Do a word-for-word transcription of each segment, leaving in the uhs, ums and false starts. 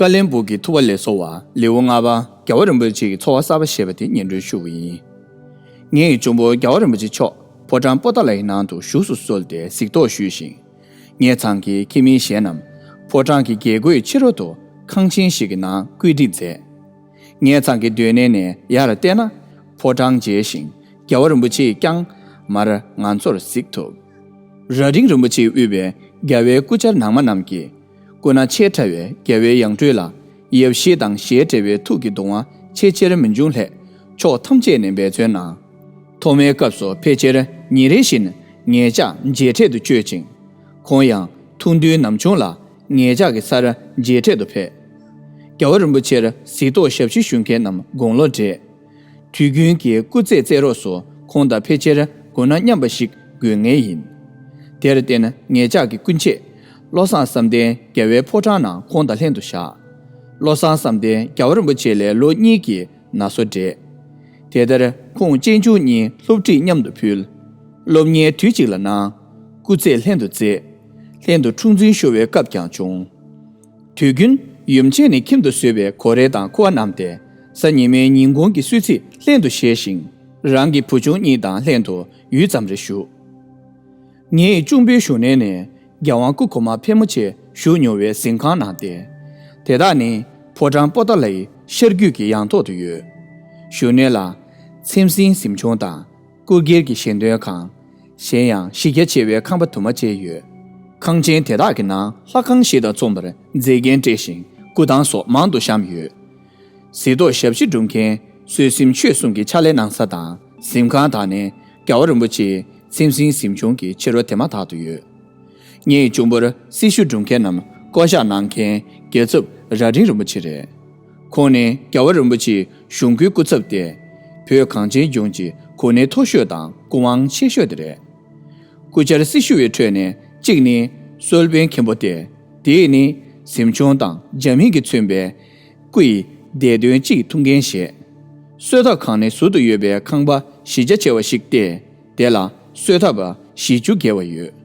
ཀ་བློན་སྦུག་གི་ཐུབ་པ་ལས་གསོལ་བ་ལེའུ་ལྔ་པ། རྒྱལ་བ་རིན་པོ་ཆེ་གི་འཚོ་བ་གསར་པ་ཞེས་པ་དེ་སྙན་སྒྲོན་ཞུ་བ་ཡིན། ངེད་ཀྱི་གཅུང་པོ་རྒྱལ་བ་རིན་པོ་ཆེ་མཆོག་ཕོ་བྲང་པོ་ཏཱ་ལའི་ནང་དུ་བཞུགས་སུ་གསོལ་ཏེ་གཟིགས་རྟོག་ཞུས་ཤིང་། ངེད་ཚང་གི་ཁྱིམ་མི་གཞན་རྣམས་ཕོ་བྲང་གི་རྒྱལ་སྒོའི་ཕྱི་རོལ་དུ་ཁང་ཆེན་ཞིག་གི་ནང་བཀོད་སྒྲིག་མཛད། ངེད་ཚང་གི་སྡོད་གནས་ནས་ཡར་བལྟས་ན་ཕོ་བྲང་མཇལ་ཞིང་རྒྱལ་བ་རིན་པོ་ཆེས་ཀྱང་མར་ང་ཚོར་གཟིགས་ཐུབ། རྭ་སྒྲེང་རིན་པོ་ཆེས་དབུས་པའི་རྒྱལ་བའི་སྐུ་བཅར་ནང་མ་རྣམས་ཀྱིས། སྐུ་ན་ཆེ་ཕྲ་བའི་རྒྱལ་བའི་ཡང་སྤྲུལ་ལ་ཡབ་གཞིས་དང་ཞལ་བྲལ་བའི་ཐུགས་ཀྱི་གདུང་བ་ཆེས་ཆེར་མི་འབྱུང་ལྷས་ཕྱོགས་ཐམས་ཅད་ནས་འབད་བརྩོན་གནང་། ཐོག་མའི་སྐབས་སུ་ཕལ་ཆེར་ཉིན་རེ་བཞིན་ངེད་ཅག་མཇལ་འཕྲད་དུ་བསྐྱོད་ཅིང་། ཁོང་ཡང་ཐུགས་འདུན་ནམ་བྱུང་ལ་ངེད་ཅག་གི་སར་མཇལ་འཕྲད་དུ་ཕེབས། རྒྱལ་བ་རིན་པོ་ཆེར་གཟིགས་རྟོག་ཞབས་ཕྱི་ཞུ་མཁན་རྣམས་དགུང་ལོ་བགྲེས། དུས་རྒྱུན་གྱི་སྐུ་ཚེ་སྩལ་རོགས་སུ་ཁོང་དང་ཕལ་ཆེར་དགུང་ན་མཉམ་པ་ཞིག་དགོས་ངེས་ཡིན། དེར་བརྟེན་ངེད་ཅག་གི་སྐུ་མཆེད་བློ་བཟང་བསམ་གཏན་རྒྱལ་བའི་ཕོ་བྲང་ནང་ཁོང་དང་ལྷན་དུ་བཞག་བློ་བཟང་བསམ་གཏན་རྒྱལ་བ་རིན་པོ་ཆེ་ལས་ལོ་གཉིས་ཀྱི་ན་སོ་བགྲེས། དེ་ལྟར་ཁོང་གཅེན་གཅུང་གཉིས་སློབ་ཁྲིད་མཉམ་དུ་ཕུལ། སློབ་གཉེར་དུས་གཅིག་ལ་གནང་། སྐུ་ཚེ་ལྷན་དུ་བརྩེགས། ལྷན་དུ་འཁྲུག་འཛིང་ཤོར་བའི་སྐབས་ཀྱང་བྱུང་། དུས་རྒྱུན་ཡུམ་ཆེན་ནས་ཁྱིམ་དུ་བཟོས་པའི་གོ་རེ་དང་ཁུ་བ་བསྣམས་ཏེ་གཟའ་ཉི་མའི་ཉིན་གུང་གི་གསོལ་ཚིགས་ལྷན་དུ་བཞེས་ཤིང་། རང་གི་བུ་ཆུང་གཉིས་དང་ལྷན་དུ་ཡུད་ཙམ་རེ་བཞུགས། ངེད་གཅུང་པོའི་བཞུགས་གནས་ནས་རྒྱལ་དབང་སྐུ་གོང་མ་ཕལ་མོ་ཆེ་བཞུགས་མྱོང་བའི་གཟིམ་ཁང་ནང་སྟེ། དེ་དག་ནི་ཕོ་བྲང་པོ་ཏཱ་ལའི་ཤར་རྒྱུད་ཀྱི་ཡང་ཐོག་ཏུ་ཡོད། བཞུགས་གནས་ལ་ཚེམས་སྲིང་གཟིམ་ཆུང་དང་སྐུ་སྒེར་གྱི་ཞལ་འདོན་ཁང་། གཞན་ཡང་གཞི་རྒྱ་ཆེ་བའི་ཁང་པ་དུ་མ་བཅས་ཡོད། ཁང་ཆེན་དེ་དག་གི་ནང་ལྷ་ཁང་ཞིག་དང་མཚུངས་པར་མཛེས་རྒྱན་སྤྲས་ཤིང་སྐུ་ཐང་སོགས་མང་དུ་བཤམས་ཡོད། གཟིགས་རྟོག་ཞབས་ཕྱི་སྒྲུབ་མཁན་བསོད་སེམས་ཆོས་གསུམ་གྱི་ཕྱག་ལས་གནང་ས་དང་གཟིམ་ཁང་དག་ནི་རྒྱལ་བ་རིན་པོ་ཆེའི་ཚེམས་སྲིང་གཟིམ་ཆུང་གི་ཕྱི་རོལ་དེ་མ་ཐག་ཏུ་ཡོད། ངེད་གཅུང་པོར་སྲི་ཞུ་སྒྲུབ་མཁན་རྣམས་བསྐོ་བཞག་གནང་མཁན་རྒྱལ་ཚབ་རྭ་སྒྲེང་རིན་པོ་ཆེ་རེད། ཁོང་ནི་རྒྱལ་བ་རིན་པོ་ཆེའི་གཞུང་སྐུའི་སྐུ་ཚབ་སྟེ། བོད་གངས་ཅན་ལྗོངས་ཀྱི་གོ་གནས་མཐོ་ཤོས་དང་སྐུ་དབང་ཆེ་ཤོས་དེ་རེད། སྐུ་བཅར་སྲི་ཞུ་བའི་ཁྲོད་ནས་གཅིག་ནི་གསོལ་དཔོན་མཁན་པོ་སྟེ། དེས་ནི་གཟིམ་ཆུང་དང་རྒྱ་མིང་གིས་མཚོན་པའི་སྐུ་ཡི་བདེ་དོན་སྤྱི་ཡི་ཐུགས་འགན་བཞེས། གསོལ་ཐབ་ཁང་ནི་ཟུར་དུ་ཡོད་པའི་ཁང་པ་གཞི་རྒྱ་ཆེ་བ་ཞིག་སྟེ། དེ་ལ་གསོལ་ཐབ་པ་བཞི་བཅུ་བརྒལ་བ་ཡོད།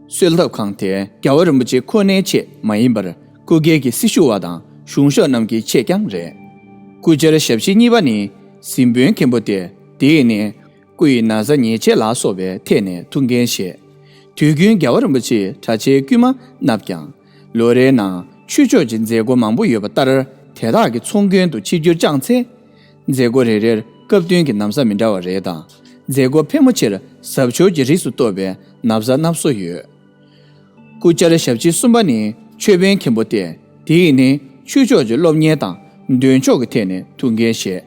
གསོལ་ཐབ་ཁང་དེ་རྒྱལ་བ་རིན་པོ་ཆེ་ཁོ་ནའི་ཆེད་མ་ཡིན་པར་སྐུ་སྒེར་གྱི་སྲི་ཞུ་བ་དང་གཞུང་ཞབས་རྣམས་ཀྱི་ཆེད་ཀྱང་རེད། སྐུ་བཅར་ཞབས་ཕྱི་གཉིས་པ་ནི་གཟིམ་དཔོན་མཁན་པོ་སྟེ། དེས་ནི་སྐུ་ཡི་ན་བཟའ་ཉལ་ཆས་ལ་སོགས་པའི་ཐད་ནས་ཐུགས་འགན་བཞེས། དུས་རྒྱུན་རྒྱལ་བ་རིན་པོ་ཆེས་གྲྭ་ཆས་དཀྱུས་མ་མནབས་ཀྱང་། ལོ་རེའི་ནང་ཆོས་ཕྱོགས་ཀྱི་མཛད་སྒོ་མང་པོ་ཡོད་པ་ལྟར། དེ་དག་གི་ཚོགས་མགོན་དུ་ཆིབས་བསྒྱུར་བསྐྱངས་ཚེ། མཛད་སྒོ་རེ་རེར་སྐབས་བསྟུན་གྱི་ན་བཟའ་མི་འདྲ་བ་རེ་དང་། མཛད་སྒོ་ཕལ་མོ་ཆེར་གཟབ་མཆོར་གྱི་རིགས་སུ་གཏོགས་པའི་ན་བཟའ་མནབ་སྲོལ་ཡོད། སྐུ་བཅར་ཞབས་ཕྱི་གསུམ་པ་ནི་མཆོད་དཔོན་མཁན་པོ་སྟེ། དེས་ནི་ཆོས་ཕྱོགས་ཀྱི་སློབ་གཉེར་དང་འདོན་ཕྱོགས་ཀྱི་ཐད་ནས་ཐུགས་འགན་བཞེས།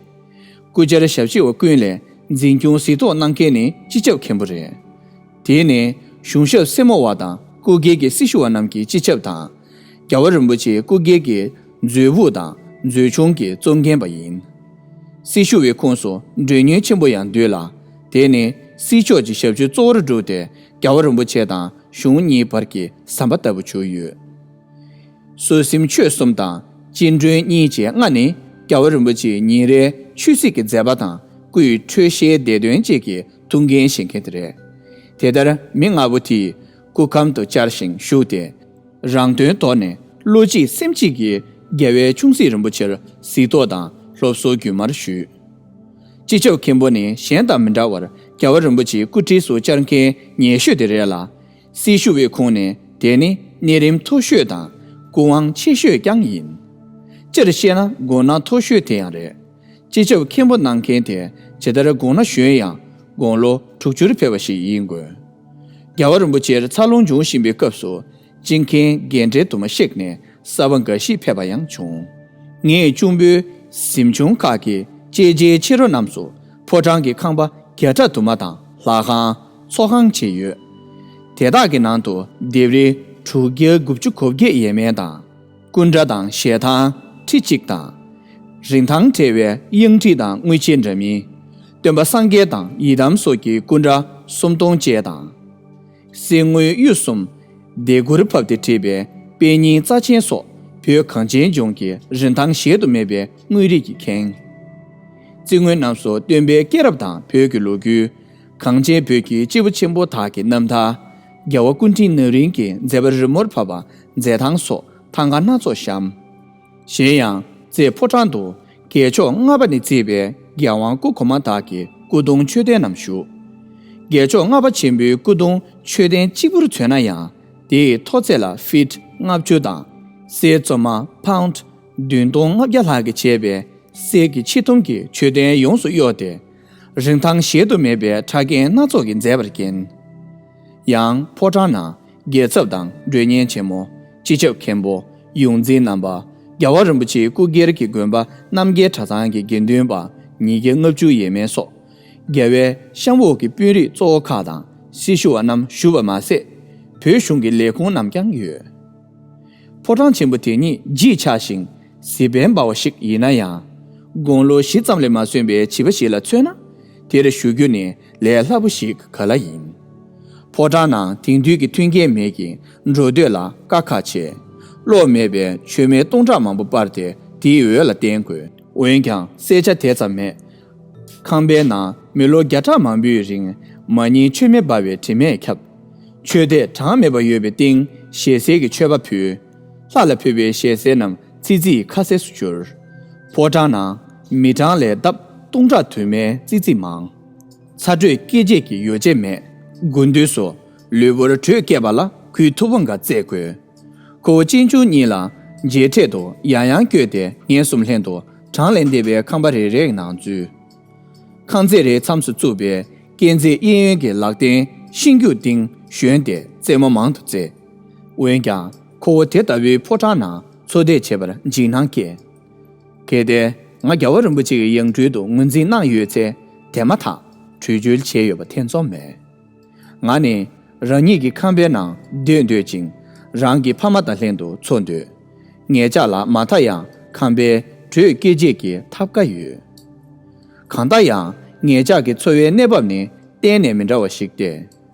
སྐུ་བཅར་ཞབས་ཕྱི་བ་ཀུན་ལས་འཛིན་སྐྱོང་གཟིགས་རྟོག་གནང་མཁན་ནི་སྤྱི་ཁྱབ་མཁན་པོ་རེད། དེས་ནི་གཞུང་ཞབས་སེར་མོ་བ་དང་སྐུ་སྒེར་གྱི་སྲི་ཞུ་བ་རྣམས་ཀྱི་སྤྱི་ཁྱབ་དང་། རྒྱལ་བ་རིན་པོ་ཆེའི་སྐུ་སྒེར་གྱི་མཛོད་ཕུག་དང་མཛོད་ཆུང་གི་གཙོ་འགན་པ་ཡིན། སྲི་ཞུ་བའི་ཁོངས་སུ་མགྲོན་གཉེར་ཆེན་པོ་ཡང་འདུས་ལ། དེ་ནི་སྲིད་ཕྱོགས་ཀྱི་ཞབས་ཞུ་གཙོ་བོར་བསྒྲུབས་ཏེ། རྒྱལ་བ་རིན་པོ་ཆེ་དང་གཞུང་གཉིས་བར་གྱི་ཟམ་པ་ལྟ་བུ་གྱུར་ཡོད། གསོལ་གཟིམ་ཆོས་གསུམ་དང་སྤྱི་མགྲོན་གཉིས་བཅས་ལྔ་ནི་རྒྱལ་བ་རིན་པོ་ཆེའི་ཉིན་རེའི་ཆོས་སྲིད་ཀྱི་མཛད་པ་དང་སྐུའི་འཕྲོད་བཞེས་བདེ་དོན་བཅས་ཀྱི་ཐུགས་འགན་བཞེས་མཁན་དེ་རེད། དེ་ལྟར་མི་ལྔ་པོ་དེས་སྐུ་ཁམས་དུ་བཅར་ཞིང་བཞུགས་ཏེ། རང་དོན་དོར་ནས་བློ་གཅིག་སེམས་གཅིག་གིས་རྒྱལ་བའི་ཆུང་སྲིད་རིན་པོ་ཆེར་གཟིགས་རྟོག་དང་སློབ་གསོ་རྒྱུན་མར་ཞུས། སྤྱི་ཁྱབ་མཁན་པོ་ནི་གཞན་དང་མི་འདྲ་བར་རྒྱལ་བ་རིན་པོ་ཆེའི་སྐུ་ཁྲིས་སུ་བཅར་མཁན་ཉེ་ཤོས་དེ་རེད་ལ། སྲི་ཞུ་བའི་ཁོངས་ནས་དེ་ནི་གནས་རིམ་མཐོ་ཤོས་དང་སྐུ་དབང་ཆེ་ཤོས་ཀྱང་ཡིན། སྤྱིར་བཤད་ན་དགུང་ན་མཐོ་ཤོས་དེ་ཡང་རེད། སྤྱི་ཁྱབ་མཁན་པོ་གནང་མཁན་དེ་ཇི་ལྟར་དགུང་ན་གཞོན་ཡང་དགུང་ལོ་དྲུག་ཅུར་ཕེབས་པ་ཞིག་ཡིན་དགོས། རྒྱལ་བ་རིན་པོ་ཆེར་འཚར་ལོངས་འབྱུང་བཞིན་པའི་སྐབས་སུ་སྤྱི་མཁན་རྒན་གྲས་དུ་མ་གཤེགས་ནས་གསར་པ་འགའ་ཞིག་ཕེབས་པ་ཡང་བྱུང་། ངེད་གཅུང་པོའི་གཟིམ་ཆུང་ཁག་གི་ལྕེ་རྗེའི་ཕྱི་རོལ་རྣམས་སུ་ཕོ་བྲང་གི་ཁང་པ་བརྒྱ་ཕྲག་དུ་མ་དང་ལྷ་ཁང་ཚོགས་ཁང་བཅས་ཡོད། དེ་དག་གི་ནང་དུ་ལྡེབས་རིས་དྲུག་བརྒྱ་དགུ་བཅུ་གོ་བརྒྱད་ཡས་མས་དང་། སྐུ་འདྲ་དང་ཞལ་ཐང་ཁྲི་གཅིག་དང་། རིན་ཐང་བྲལ་བའི་གཡང་ཁྲི་དང་དངུལ་ཆས་འདྲ་མིན། སྟོན་པ་སངས་རྒྱས་དང་ཡི་དམ་སོགས་ཀྱི་སྐུ་འདྲ་སུམ་སྟོང་བཅས་དང་། གསེར་དངུལ་གཡུ་གསུམ་ལྡེ་གུར་ཕབ་སྟེ་བྲིས་པའི་དཔེ་རྙིང་རྩ་ཆེན་སོགས་བོད་གངས་ཅན་ལྗོངས་ཀྱི་རིན་ཐང་གཞལ་དུ་མེད་པའི་དངོས་རིགས་ཀྱིས་ཁེངས། རྩིག་ངོས་རྣམས་སུ་སྟོན་པའི་སྐྱེས་རབས་དང་བོད་ཀྱི་ལོ་རྒྱུས། གངས་ཅན་བོད་ཀྱི་སྐྱེས་བུ་ཆེན་པོ་དག་གི་རྣམ་ཐར། རྒྱལ་བ་སྐུ་ཕྲེང་ན་རིམ་གྱི་མཛད་པ་རི་མོར་ཕབ་པ་མཛད་ཐང་སོགས་ཐང་ག་སྣ་ཚོགས་བཤམས། གཞན་ཡང་རྩེ་ཕོ་བྲང་དུ་རྒྱལ་མཆོག་ལྔ་པ་ནས་གཙོས་པའི་རྒྱལ་དབང་སྐུ་གོང་མ་དག་གི་སྐུ་གདུང་མཆོད་རྟེན་རྣམས་བཞུགས། རྒྱལ་མཆོག་ལྔ་པ་ཆེན་པོའི་སྐུ་གདུང་མཆོད་རྟེན་གཅིག་པུར་མཚོན་ན་ཡང་དེའི་མཐོ་ཚད་ལ་ཕིཊ་ལྔ་བཅུ་དང་གསེར་བཙོ་མ་ཕའུནཌ་བདུན་སྟོང་ལྔ་བརྒྱ་ལྷག་གིས་བྱས་པའི་གསེར་གྱི་ཆིག་ཐུམ་གྱི་མཆོད་རྟེན་ཡོངས་སུ་གཡོགས་ཏེ། རིན་ཐང་གཞལ་དུ་མེད་པའི་ཕྲ་རྒྱན་སྣ་ཚོགས་ཀྱིས་མཛེས་པར་བརྒྱན། ཡང་ཕོ་བྲང་ནང་རྒྱལ་ཚབ་དང་མགྲོན་གཉེར་ཆེན་མོ། སྤྱི་ཁྱབ་མཁན་པོ། ཡོངས་འཛིན་རྣམ་པ། རྒྱལ་བ་རིན་པོ་ཆེའི་སྐུ་སྒེར་གྱི་དགོན་པ་རྣམ་རྒྱལ་གྲྭ་ཚང་གི་དགེ་འདུན་པ་ཉིས་བརྒྱ་ལྔ་བཅུ་ཡས་མས་སོགས། རྒྱལ་བའི་གཤམ་འོག་གི་དཔོན་རིགས་གཙོ་བོ་ཁག་དང་སྲི་ཞུ་བ་རྣམས་བཞུགས་པ་མ་ཟད། བོད་གཞུང་གི་ལས་ཁུངས་རྣམས་ཀྱང་ཡོད། ཕོ་བྲང་ཆེན་པོ་དེ་ཉིད་བརྗིད་ཆགས་ཤིང་གཟི་དཔལ་འབར་བ་ཞིག་ཡིན་ན་ཡང་། དགུང་ལོ་བཞི་ཙམ་ལས་མ་སོན་པའི་བྱིས་པ་ཞིག་ལ་མཚོན་ན། དེར་བཞུགས་རྒྱུ་ནི་ལས་སླ་པོ་ཞིག་ག་ལ་ཡིན། ཕོ་བྲང་ནང་དེང་དུས་ཀྱི་མཐུན་རྐྱེན་མེད་ཀྱིས་འགྲོ་སྡོད་ལ་དཀའ་ཁག་ཆེ། གློག་མེད་པས་མཆོད་མེ་སྟོང་ཕྲག་མང་པོ་སྤར་ཏེ་དེའི་འོད་ལ་བརྟེན་དགོས། འོན་ཀྱང་གསལ་ཆ་དེ་ཙམ་མེད། ཁང་པའི་ནང་མི་ལོ་བརྒྱ་ཕྲག་མང་པོའི་རིང་མ་ཉིན་མཆོད་མེ་འབར་བའི་དྲི་མས་ཁྱབ། མཆོད་རྟེན་གྲངས་མེད་པ་ཡོད་པའི་སྟེང་ཞལ་ཟས་ཀྱི་མཆོད་པ་ཕུལ། ལྷ་ལ་ཕུལ་བའི་ཞལ་ཟས་རྣམས་ཙི་ཙིའི་ཁ་ཟས་སུ་གྱུར། ཕོ་བྲང་ནང་མི་གྲངས་ལས་ལྡབ་སྟོང་ཕྲག་དུ་མའི་ཙི་ཙི་མང་། ཚ་དྲོད་སྐྱེད་བྱེད་ཀྱི་ཡོ་བྱད་མེད། དགུན་དུས་སུ་ལུས་པོར་དྲོད་སྐྱེད་པ་ལ་གོས་མཐུག་པོ་འགའ་བརྩེགས་དགོས། ཁོ་བོ་གཅེན་གཅུང་གཉིས་ལ་མཇལ་འཕྲད་དུ་ཡང་ཡང་བསྐྱོད་དེ་ངེད་གསུམ་ལྷན་དུ་གྲངས་ལས་འདས་པའི་ཁང་པ་རེ་རེའི་ནང་འཛུལ། ཁང་བརྩེགས་རེའི་མཚམས་སུ་བཙུགས་པའི་སྐས་འཛེག་གཡས་གཡོན་གྱི་ལག་རྟེན་ཤིང་རྒྱུག་སྟེང་ཞོན་ཏེ་རྩེད་མོ་མང་དུ་རྩེ། འོན་ཀྱང་ཁོ་བོ་དེ་ལྟ་བུའི་ཕོ་བྲང་ནང་འཚོ་སྡོད་བྱེད་པར་འཇིགས་སྣང་སྐྱེས། གལ་ཏེ་ང་རྒྱལ་བ་རིན་པོ་ཆེ་གི་ཡང་སྤྲུལ་དུ་ངོས་འཛིན་གནང་ཡོད་ཚེ་དེ་མ་ཐག་བྲོས་བྱོལ་བྱས་ཡོད་པ་ཐེ་ཚོམ་མེད། ང་ནི་རང་ཉིད་ཀྱི་ཁང་པའི་ནང་སྡོད་འདོད་ཅིང་རང་གི་ཕ་མ་དང་ལྷན་དུ་འཚོ་འདོད། ངེད་ཅག་ལ་མ་མཐའ་ཡང་ཁང་པའི་དྲོད་སྐྱེད་བྱེད་ཀྱི་ཐབ་ཀ་ཡོད། གང་ལྟར་ཡང་ངེད་ཅག་གི་འཚོ་བའི་གནས་བབ་ནི་གཏན་ནས་མི་འདྲ་བ་ཞིག་སྟེ།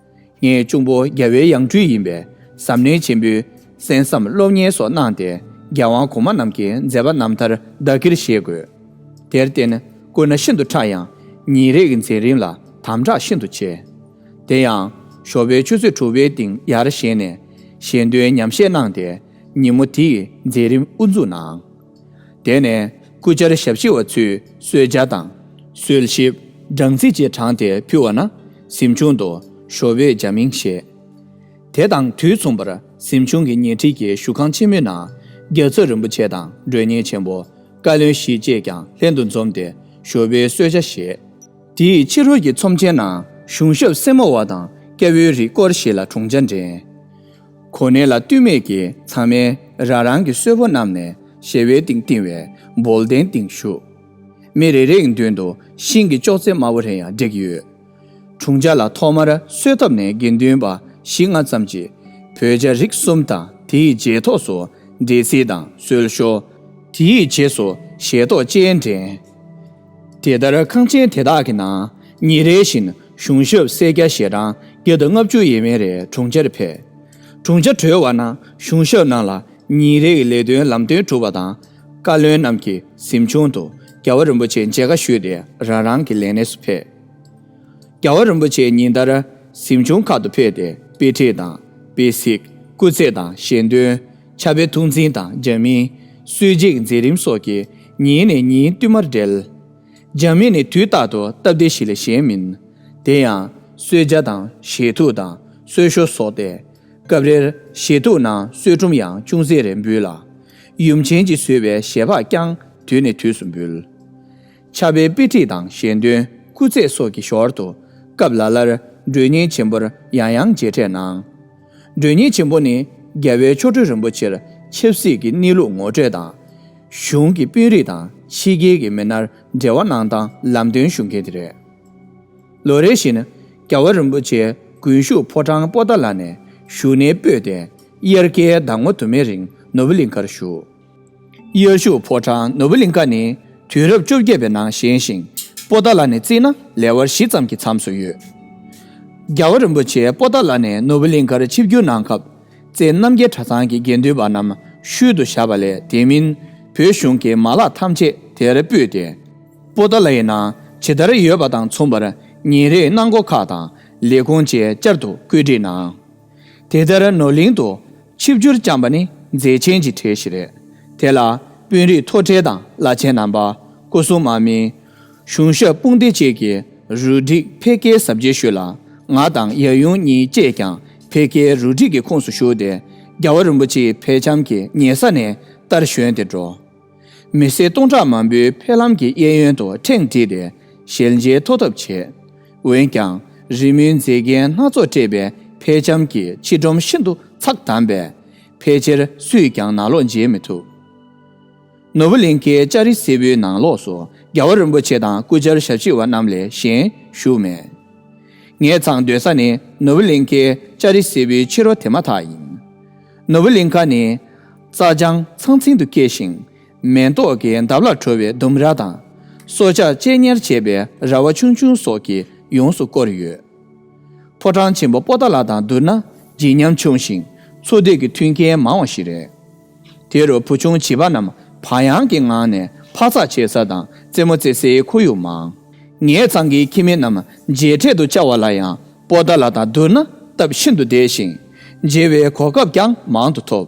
ངའི་གཅུང་པོ་རྒྱལ་བའི་ཡང་སྤྲུལ་ཡིན་པས་གཟབ་ནན་ཆེན་པོས་གསན་བསམ་སློབ་གཉེར་སོགས་གནང་སྟེ་རྒྱལ་དབང་གོང་མ་རྣམས་ཀྱི་མཛད་པ་རྣམ་ཐར་བདག་གིར་བཞེས་དགོས། དེར་བརྟེན་སྐུ་ན་ཤིན་ཏུ་ཕྲ་ཡང་ཉིན་རེའི་མཛད་རིམ་ལ་དམ་དྲག་ཤིན་ཏུ་ཆེ། དེ་ཡང་ཞོགས་པའི་ཆུ་ཚོད་དྲུག་པའི་སྟེང་ཡར་བཞེངས་ནས་ཞལ་འདོན་ཉམས་བཞེས་གནང་སྟེ་ཉིན་མོ་དེའི་མཛད་རིམ་དབུ་འཛུགས་གནང་། དེ་ནས་སྐུ་བཅར་ཞབས་ཕྱི་བ་ཚོས་གསོལ་ཇ་དང་། གསོལ་ཞིབ། སྦྲང་རྩི་བཅས་དྲངས་ཏེ་ཕུལ་བ་ན་གཟིམ་ཆུང་དུ་ཞོགས་པའི་ཇ་མིང་བཞེས། དེ་དང་དུས་མཚུངས་པར་གཟིམ་ཆུང་གི་ཉེ་འཁྲིས་ཀྱི་བཞུགས་ཁང་ཆེན་མོའི་ནང་རྒྱལ་ཚབ་རིན་པོ་ཆེ་དང་མགྲོན་གཉེར་ཆེན་པོ་བཀའ་བློན་བཞི་བཅས་ཀྱང་ལྷན་དུ་འཛོམས་ཏེ་ཞོགས་པའི་གསོལ་ཇ་བཞེས། དེའི་ཕྱི་རོལ་གྱི་ཚོམས་ཆེན་ནང་གཞུང་ཞབས་སེར་མོ་བ་དང་སྐྱ་བོའི་རིགས་སྐོར་ཞིག་ལ་དྲུང་ཆ་འདྲེན། གོ་གནས་ལ་ལྟོས་མེད་ཀྱིས་ཚང་མས་རང་རང་གི་གསོལ་ཕོགས་བསྣམས་ནས་ཞལ་བའི་སྟེང་བཏིང་བའི་འབོལ་གདན་སྟེང་བཞུགས། མི་རེ་རེའི་མདུན་དུ་ཤིང་གི་ཅོག་ཙེ་དམར་པོ་རེ་ཡང་བསྒྲིགས་ཡོད། དྲུང་ཆ་ལ་ཐོག་མར་གསོལ་ཐབ་ནས་དགེ་འདུན་པ་བཞི་ལྔ་ཙམ་གྱིས་བོད་ཇ་རིགས་གསུམ་དང་དེའི་རྗེས་ཐོགས་སུ་འབྲས་སིལ་དང་གསོལ་ཞོ། དེའི་རྗེས་སུ་ཞལ་ཏོག་སྤྱན་འདྲེན། དེ་ལྟར་ཁང་ཆེན་དེ་དག་གི་ནང་ཉིན་རེ་བཞིན་གཞུང་ཞབས་སེར་སྐྱ་ཞལ་གྲངས་བརྒྱ་དང་ལྔ་བཅུ་ཡས་མས་རེ་དྲུང་ཆར་ཕེབས། དྲུང་ཆ་གྲོལ་བ་ན་གཞུང་ཞབས་རྣམས་ལ་ཉིན་རེའི་ལས་དོན་ལམ་སྟོན་གྲུབ་པ་དང་། བཀའ་བློན་རྣམས་ཀྱིས་གཟིམ་ཆུང་དུ་རྒྱལ་བ་རིན་པོ་ཆེ་མཇལ་ཁ་ཞུས་ཏེ་རང་རང་གི་ལས་གནས་སུ་ཕེབས། རྒྱལ་བ་རིན་པོ་ཆེ་ཉིན་ལྟར་གཟིམ་ཆུང་ཁག་ཏུ་ཕེབས་ཏེ་དཔེ་ཁྲིད་དང་། དཔེ་གཟིགས། སྐུ་རྩེད་དང་ཞལ་འདོན། ཕྱག་དཔེ་ཐུགས་འཛིན་དང་ཇ་མིན། གསོལ་ཇའི་མཛད་རིམ་སོགས་ཀྱིས་ཉིན་ནས་ཉིན་བསྟུད་མར་བསྒྲལ། ཇ་མིན་ནི་དུས་རྟག་ཏུ་སྟབས་བདེ་ཞིག་ལས་གཞན་མིན། དེ་ཡང་གསོལ་ཇ་དང་ཞལ་ཐུག་དང་གསོལ་ཞོ་སོགས་ཏེ། སྐབས་རེར་ཞལ་ཐུག་ནང་གསོལ་ཀྲུམ་ཡང་ཅུང་ཟད་རེ་འབུལ་ལ། ཡུམ་ཆེན་གྱིས་བཟོས་པའི་ཞལ་ཕག་ཀྱང་དུས་ནས་དུས་སུ་འབུལ། ཕྱག་དཔེ་དཔེ་ཁྲིད་དང་ཞལ་འདོན། སྐུ་རྩེད་སོགས་ཀྱི་ཞོར་དུ་སྐབས་ལ་ལར་མགྲོན་གཉེར་ཆེན་པོར་ཡང་ཡང་མཇལ་འཕྲད་གནང་། མགྲོན་གཉེར་ཆེན་པོ་ནི་རྒྱལ་བའི་མཆོག་སྤྲུལ་རིན་པོ་ཆེར་ཆབ་སྲིད་ཀྱི་གནས་ལུགས་ངོ་སྤྲོད་དང་། གཞུང་གི་དཔོན་རིགས་དང་ཕྱི་རྒྱལ་གྱི་མི་སྣར་འབྲེལ་བ་གནང་སྟངས་ལམ་སྟོན་ཞུ་མཁན་དེ་རེད། ལོ་རེ་བཞིན་རྒྱལ་བ་རིན་པོ་ཆེ་དགུན་བཞུགས་ཕོ་བྲང་པོ་ཏཱ་ལ་ནས་བཞུགས་གནས་སྤོས་ཏེ་དབྱར་ཁའི་ཟླ་ངོ་དུ་མའི་རིང་ནོར་བུ་གླིང་ཁར་བཞུགས། དབྱར་བཞུགས་ཕོ་བྲང་ནོར་བུ་གླིང་ཁ་ནི་དུས་རབས་བཅོ་བརྒྱད་པའི་ནང་བཞེངས་ཤིང་པོ་ཏཱ་ལ་ནས་བརྩིས་ན་ལེ་དབར་བཞི་ཙམ་གྱི་མཚམས་སུ་ཡོད། རྒྱལ་བ་རིན་པོ་ཆེ་པོ་ཏཱ་ལ་ནས་ནོར་བུ་གླིང་ཁར་ཆིབས་བསྒྱུར་གནང་སྐབས་རྩེ་རྣམ་རྒྱལ་གྲྭ་ཚང་གི་དགེ་འདུན་པ་རྣམས་ཤུལ་དུ་བཞག་པ་ལས་དེ་མིན་བོད་གཞུང་གི་མ་ལག་ཐམས་ཅད་དེར་སྤོས་ཏེ། པོ་ཏཱ་ལ་ཡི་ནང་ཇི་ལྟར་ཡོད་པ་དང་མཚུངས་པར་ཉིན་རེའི་གནང་སྒོ་ཁག་དང་ལས་ཁུངས་བཅས་བསྐྱར་དུ་བཀོད་སྒྲིག་གནང་། དེ་ལྟར་ནོར་གླིང་དུ་ཆིབས་བསྒྱུར་བསྐྱངས་པ་ནི་མཛད་ཆེན་གྱི་གྲས་ཤིག་རེད། དེ་ལ་ དཔོན་རིགས་མཐོ་གྲས་དང་བླ་ཆེན་རྣམ་པ། སྐུ་སྲུང་དམག་མི། གཞུང་ཞབས་དཔུང་སྡེ་བཅས་ཀྱིས་རུ་སྒྲིག་འཕེལ་རྒྱས་གཟབ་རྒྱས་ཞུས་ལ། ང་དང་ཡབ་ཡུམ་གཉིས་བཅས་ཀྱང་འཕེལ་རྒྱས་རུ་སྒྲིག་གི་ཁོངས་སུ་ཞུགས་ཏེ། རྒྱལ་བ་རིན་པོ་ཆེའི་ཕེབས་བྱམས་ཀྱི་ཉེ་ས་ནས་མཐར་བཞོན་ཏེ་འགྲོ། མི་སེར་སྟོང་ཕྲག་མང་པོའི་ཕེབས་ལམ་གྱི་གཡས་གཡོན་དུ་ཕྲེང་བསྒྲིགས་ཏེ་ཞལ་མཇལ་ཐོབ་ཐབས་བྱས། འོན་ཀྱང་རི་མོའི་མཛེས་རྒྱན་སྣ་ཚོགས་སྤྲས་པའི་ཕེབས་བྱམས་ཀྱི་ཕྱི་སྒྲོམ་ཤིན་ཏུ་ཚགས་དམ་པས། ཕལ་ཆེར་སུས་ཀྱང་ནང་ལོགས་མཇལ་མི་ཐུབ། ནོར་བུ་གླིང་ཁའི་ལྕགས་རི་སེར་པོའི་ནང་ལོགས་སུ་རྒྱལ་བ་རིན་པོ་ཆེ་དང་སྐུ་བཅར་ཞབས་ཕྱི་བ་རྣམས་ལས་གཞན་བཞུགས་མེད། ངེད་ཚང་སྡོད་ས་ནི་ནོར་བུ་གླིང་ཁའི་ལྕགས་རི་སེར་པོའི་ཕྱི་རོལ་དེ་མ་ཐག་ཡིན། ནོར་བུ་གླིང་ཁ་ནི་རྩྭ་ལྗང་ཚང་ཚིང་དུ་སྐྱེས་ཤིང་། མེ་ཏོག་གི་འདབ་ལ་གྲོལ་བའི་ལྡུམ་ར་དང་། སྲོག་ཆགས་གཅེས་ཉར་བྱས་པའི་ར་བ་ཆུང་ཆུང་སོགས་ཀྱིས་ཡོངས་སུ་བསྐོར་ཡོད། ཕོ་བྲང་ཆེན་པོ་པོ་ཏཱ་ལ་དང་བསྡུར་ན་བརྗིད་ཉམས་ཆུང་ཞིང་འཚོ་སྡོད་ཀྱི་མཐུན་རྐྱེན་མང་བ་ཞིག་རེད། དེ་རུ་བུ་ཆུང་བྱིས་པ་རྣམས་བག་ཡངས་ཀྱི་ངང་ནས་འཕག་འཚག་བྱེད་ས་དང་རྩེད་མོ་རྩེ་སའི་ཁོར་ཡུག་མང་། ངེད་ཚང་གི་ཁྱིམ་མི་རྣམས་མཇལ་འཕྲད་དུ་བཅར་བ་ལ་ཡང་པོ་ཏཱ་ལ་དང་བསྡུར་ན་སྟབས་ཤིན་ཏུ་བདེ་ཞིང་། མཇལ་བའི་གོ་སྐབས་ཀྱང་མང་དུ་ཐོབ།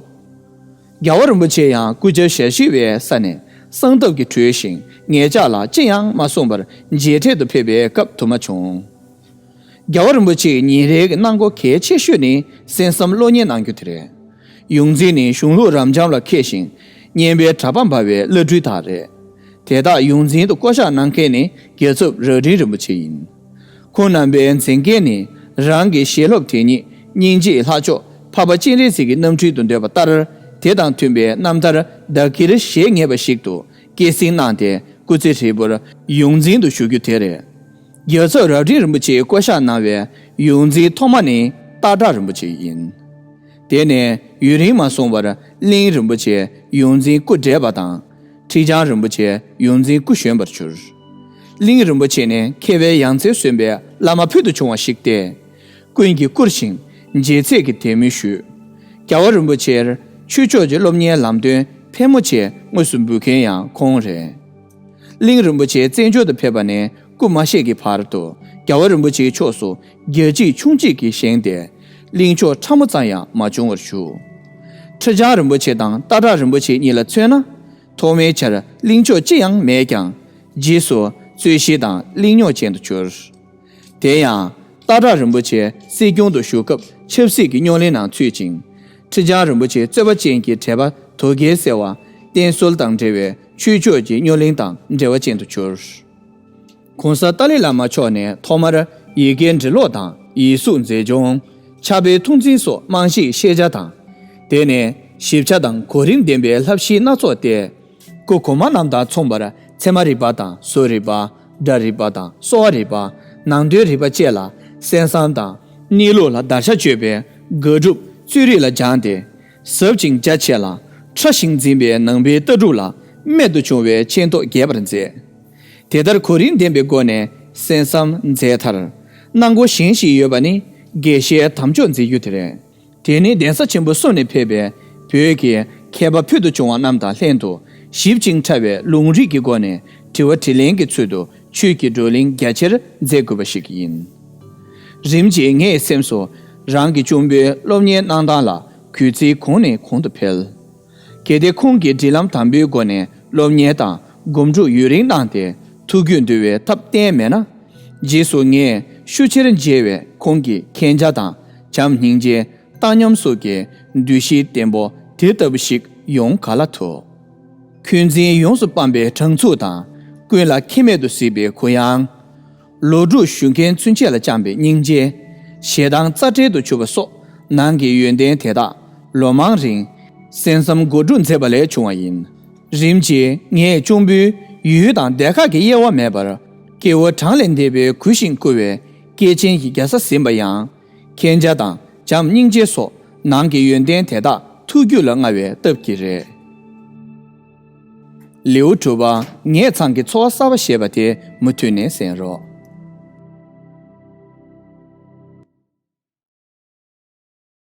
རྒྱལ་བ་རིན་པོ་ཆེ་ཡང་སྐུ་བཅར་ཞལ་བཞུགས་པའི་ས་ནས་གསང་སྟབས་ཀྱིས་བྲོས་ཤིང་ངེད་ཅག་ལ་ཅི་ཡང་མ་གསུངས་པར་མཇལ་འཕྲད་དུ་ཕེབས་པའི་སྐབས་དུ་མ་བྱུང་། རྒྱལ་བ་རིན་པོ་ཆེའི་ཉིན་རེའི་གནང་སྒོ་གལ་ཆེ་ཤོས་ནི་གསན་བསམ་གློག་བརྙན་གནང་རྒྱུ་དེ་རེད། ཡོངས་འཛིན་ནི་གཞུང་ལུགས་རབ་འབྱམས་ལ་མཁས་ཤིང་སྙན་པའི་གྲགས་པ་འབར་བའི་བླ་སྤྲུལ་དག་རེད། དེ་དག་ཡོངས་འཛིན་དུ་བསྐོ་གཞག་གནང་མཁན་ནི་རྒྱལ་ཚབ་རྭ་སྒྲེང་རིན་པོ་ཆེ་ཡིན། ཁོང་རྣམ་པའི་མཛད་འགན་ནི་རང་གི་ཞལ་སློབ་དེ་ཉིད་སྙིང་རྗེའི་ལྷ་མཆོག་འཕགས་པ་སྤྱན་རས་གཟིགས་ཀྱི་རྣམ་སྤྲུལ་དུ་འདོད་པ་ལྟར་དེ་དང་མཐུན་པའི་རྣམ་ཐར་བདག་གིར་བཞེས་ངེས་པ་ཞིག་ཏུ་སྐྱེད་སྲིང་གནང་སྟེ་སྐུ་ཚེ་ཧྲིལ་པོར་ཡོངས་འཛིན་དུ་བཞུགས་རྒྱུ་དེ་རེད། རྒྱལ་ཚབ་རྭ་སྒྲེང་རིན་པོ་ཆེས་བསྐོ་གཞག་གནང་བའི་ཡོངས་འཛིན་ཐོག་མ་ནི་སྟག་བྲག་རིན་པོ་ཆེ་ཡིན། དེ་ནས་ཡུན་རིང་མ་སོང་བར་གླིང་རིན་པོ་ཆེ་ཡོངས་འཛིན་སྐུ་བགྲེས་པ་དང་། ཁྲི་བྱང་རིན་པོ་ཆེ་ཡོངས་འཛིན་སྐུ་གཞོན་པར་གྱུར། གླིང་རིན་པོ་ཆེ་ནི་མཁས་པའི་ཡང་རྩེར་སོན་པའི་བླ་མ་ཕུལ་དུ་བྱུང་བ་ཞིག་སྟེ། ཀུན་གྱིས་བཀུར་ཞིང་མཇལ་ཚད་ཀྱི་དད་མོས་ཞུས། རྒྱལ་བ་རིན་པོ་ཆེར་ཆོས་ཕྱོགས་ཀྱི་སློབ་གཉེར་ལམ་སྟོན་ཕལ་མོ་ཆེ་དངོས་སུ་འབུལ་མཁན་ཡང་ཁོང་རེད། གླིང་རིན་པོ་ཆེ་བཙན་བྱོལ་དུ་ཕེབས་པ་ནས་སྐུ་མ་གཤེགས་ཀྱི་བར་དུ་རྒྱལ་བ་རིན་པོ་ཆེའི་ཕྱོགས་སུ་རྒྱལ་གཅེས་ཆུང་གཅེས་ཀྱིས་བཞེངས་ཏེ། གླིང་ཕྱོགས་ཕྲ་མོ་ཙམ་ཡང་མ་བྱུང་བར་བཞུགས། ཁྲི་བྱང་རིན་པོ་ཆེ་དང་སྟག་བྲག་རིན་པོ་ཆེ་གཉིས་ལ་མཚོན་ན། ཐོག་མའི་ཆར་གླིང་ཕྱོགས་ཅི་ཡང་མེད་ཀྱང་། རྗེས་སུ་རྩོད་གཞི་དང་གླེང་རྙོག་ཅན་དུ་གྱུར། དེ་ཡང་། སྟག་བྲག་རིན་པོ་ཆེ་སྲིད་སྐྱོང་དུ་བཞུགས་སྐབས་ཆབ་སྲིད་ཀྱི་རྙོག་གླེང་ནང་ཚུད་ཅིང་། ཁྲི་བྱང་རིན་པོ་ཆེ་རྩོད་པ་ཅན་གྱི་དྲེལ་པ་དོ་གལ་སེལ་བ། བསྟེན་གསོལ་དང་འབྲེལ་བའི་ཆོས་ཕྱོགས་ཀྱི་རྙོག་གླེང་དང་འབྲེལ་བ་ཅན་དུ་གྱུར། གོང་ས་ཏཱ་ལའི་བླ་མ་མཆོག་ནས་ཐོག་མར་ཡི་གེ་འབྲི་ཀློག་དང་ཡིག་གཟུགས་མཛེས་ལྗོངས། ཕྱག་དཔེ་ཐུགས་འཛིན་སོགས་རྨང་གཞིའི་ཤེས་བྱ་དང་། དེ་ནས་ཞིབ་ཆ་དང་གོ་རིམ་ལྡན་པའི་བསླབ་གཞིའི་སྣ་ཚོགས་ཏེ། སྐུ་གོང་མ་རྣམས་དང་མཚུངས་པར་ཚད་མ་རིག་པ་དང་བཟོ་རིག་པ། སྒྲ་རིག་པ་དང་གསོ་བ་རིག་པ། ནང་དོན་རིག་པ་བཅས་ལ་གསན་བསམ་དང་གནས་ལུགས་ལ་བརྡར་ཤ་གཅོད་པའི་དགག་སྒྲུབ་རྩོད་རིག་ལ་སྦྱངས་ཏེ། ཟབ་ཅིང་རྒྱ་ཆེ་ལ་ཕྲ་ཞིང་འཛིན་པའི་ནང་པའི་ལྟ་གྲུབ་ལ་རྨད་དུ་བྱུང་བའི་མཁྱེན་རྟོགས་རྒྱས་པར་མཛད། དེ་ལྟར་གོ་རིམ་ལྡན་པའི་སྒོ་ནས་གསན་བསམ་མཛད་མཐར། གནང་སྒོ་གཞན་ཞིག་ཡོད་པ་ནི་དགེ་བཤེས་དམ་ཆོས་མཛད་རྒྱུ་དེ་རེད། དེ་ནི་གདན་ས་ཆེན་པོ་གསུམ་ནས་ཕེབས་པའི་བོད་ཀྱི་མཁས་པ་ཕུལ་དུ་བྱུང་བ་རྣམས་དང་ལྷན་དུ་ཞིབ་ཅིང་ཕྲ་བའི་ལུང་རིགས་ཀྱི་སྒོ་ནས་དྲི་བ་དྲིས་ལན་གྱི་ཚུལ་དུ་ཆོས་ཀྱི་བགྲོ་གླེང་རྒྱ་ཆེར་མཛད་དགོས་པ་ཞིག་ཡིན། རིམ་གྱིས་ངའི་སེམས་སུ་རང་གི་གཅུང་པོའི་སློབ་གཉེར་གནང་སྟངས་ལ་གུས་བརྩི་གོང་ནས་གོང་དུ་འཕེལ། གལ་ཏེ་ཁོང་གིས་སྒྲིག་ལམ་དམ་པོའི་སྒོ་ནས་སློབ་གཉེར་དང་སྒོམ་སྒྲུབ་ཡུན་རིང་གནང་སྟེ་ཐུགས་རྒྱུད་འདུལ་བའི་ཐབས་བསྟན་མེད་ན། རྗེས་སུ་ངས་ཤུགས་ཆེར་མཇལ་བའི་ཁོང་གི་མཁྱེན་རྒྱ་དང་བྱམས་སྙིང་རྗེ། བཏང་སྙོམས་སོགས་ཀྱི་འདུ་ཤེས་བརྟན་པོ་དེ་ལྟ་བུ་ཞིག་ཡོང་ག་ལ་ཐུབ། འཁོན་འཛིན་ཡོངས་སུ་སྤངས་པའི་དྲང་ཚུགས་དང་། ཀུན་ལ་ཁེ་མེད་དུ་གཟིགས་པའི་གུ་ཡངས། ལོག་སྒྲུབ་ཞུ་མཁན་ཚུན་ཆད་ལ་བཅངས་པའི་སྙིང་རྗེ། ཞེ་སྡང་རྩ་བྲལ་དུ་གྱུར་པ་སོགས་ནང་གི་ཡོན་ཏན་དེ་དག་ལོ་མང་རིང་གསན་བསམ་གོ་སྒྲུབ་མཛད་པ་ལས་བྱུང་བ་ཡིན། རིམ་གྱིས་ངས་གཅུང་པོའི་ཡུལ་དང་སྡེ་ཁག་གི་དབྱེ་བ་མེད་པར་སྐྱེ་བོ་གྲངས་ལས་འདས་པའི་གུས་ཤིང་བཀུར་བའི་སྐྱེས་ཆེན་གྱི་རྒྱལ་ས་ཟིན་པ་ཡང་། མཁྱེན་རྒྱ་དང་བྱམས་སྙིང་རྗེ་སོགས་ནང་གི་ཡོན་ཏན་དེ་དག་ཐུགས་རྒྱུད་ལ་མངའ་བའི་སྟབས་ཀྱིས་རེད། ལེའུ་དྲུག་པ། ངེད་ཚང་གི་འཚོ་བ་གསར་པ་ཞེས་པ་དེ་མུ་མཐུད་ནས་གསན་རོགས།